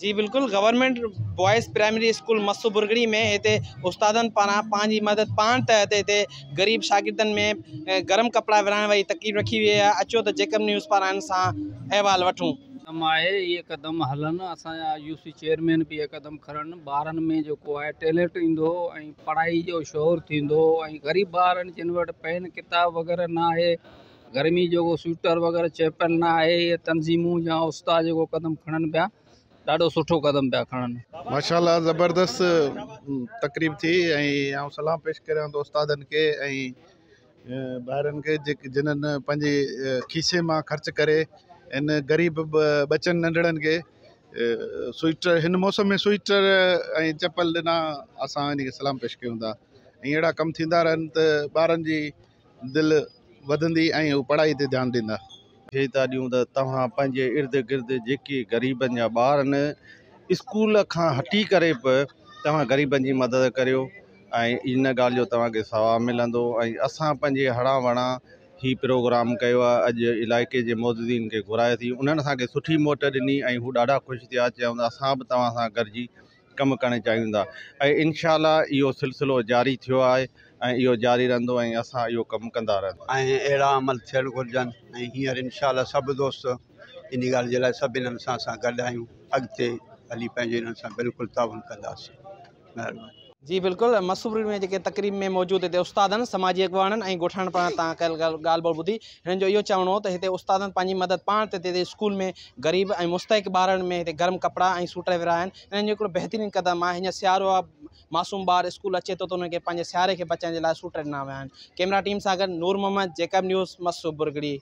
جي بلڪل government boys primary school Masu Bhurgri ۾ هتي استادن پاران پنهنجي مدد پاڻ تحت هتي غريب شاگردن ۾ گرم ڪپڙا ورهائڻ واري تقريب رکي وئي آهي اچو ته جيڪب نيوز پاران ان سان احوال وٺون. قدم آهي اهي قدم هلن اسان جا يو سي چيئرمين به اهي قدم کڻن ٻارن ۾ جيڪو آهي ٽيلنٽ ايندو ۽ پڙهائي جو شعور ٿيندو ۽ غريب ٻارن جن وٽ پين ڪتاب وغيره نه آهي گرمي جو سوئيٽر وغيره چيپل نه آهي اهي تنظيمون يا استاد جيڪو قدم کڻن پيا ڏاڍو سٺو قدم پيا کڻن. ماشاءالله زبردست تقريب ٿي ۽ آئون سلام پيش ڪريان ٿو استادن کي ۽ ڀائرن کي جيڪي جنھن پنھنجي کيسي مان خرچ ڪري ان غريب ٻچن ننڍڙن کي سوئيٽر ھن موسم ۾ سوئيٽر ۽ چپل ڏنا اسان ان کي سلام پيش ڪيون ٿا ۽ اھڙا ڪم ٿيندا رھن ته ٻارن جي دل وڌندي ۽ هو پڙهائي تي ڌيان ڏيندا. کي ٿا ڏيون ته توهان پنهنجي ارد گرد جيڪي غريبن جا ٻار آهن اسڪول کان هٽي ڪري به توهان غريبن جي مدد ڪريو ۽ ان ڳالهه جو توهان کي ثواب ملندو ۽ اسان پنهنجي هڙان وڙان هي پروگرام ڪيو آهي اڄ علائقي جي معززين کي گهرايوسين انهن اسان کي سٺي موٽ ڏني ۽ هو ڏاڍا خوش ٿيا چيائون ته اسان به توهان سان گڏجي ڪم ڪرڻ چاهيون ٿا ۽ انشاء الله اهو سلسلو جاري ٿيو آهي ۽ اهو جاري رهندو ۽ اسان اهو ڪم ڪندا رهنداسين. ۽ اهڙا عمل ٿيڻ گهرجن ۽ هينئر انشاء الله سڀ دوست ان ڳالهه جي لاء سڀ انهن سان اسان گڏ آهيون اڳتي هلي پنهنجي انهن سان بلڪل تعاون ڪنداسين مهرباني. جي بلڪل مسوري ۾ جيڪي تقريب ۾ موجود هتي استادن، سماجي اڳواڻن ۽ ڳوٺاڻن پاران تان ڪيل ڳالهه ٻولهه ٻڌي هنن جو اهو چوڻ هو ته هتي استادن پنهنجي مدد پاڻ تي هتي اسڪول ۾ غريب ۽ مستحق ٻارڙن ۾ هتي گرم ڪپڙا ۽ سوٽر ورهايا آهن انهن جو هڪڙو بهترين قدم آهي هينئر سيارو آهي معصوم ٻار اسڪول اچي ٿو ته انهن کي پنهنجي سياري کي بچائڻ جي لاء سوٽر ڏنا ويا آهن ڪيمرا ٽيم سان گڏ نور محمد جيڪب نيوز مسو برگڙي.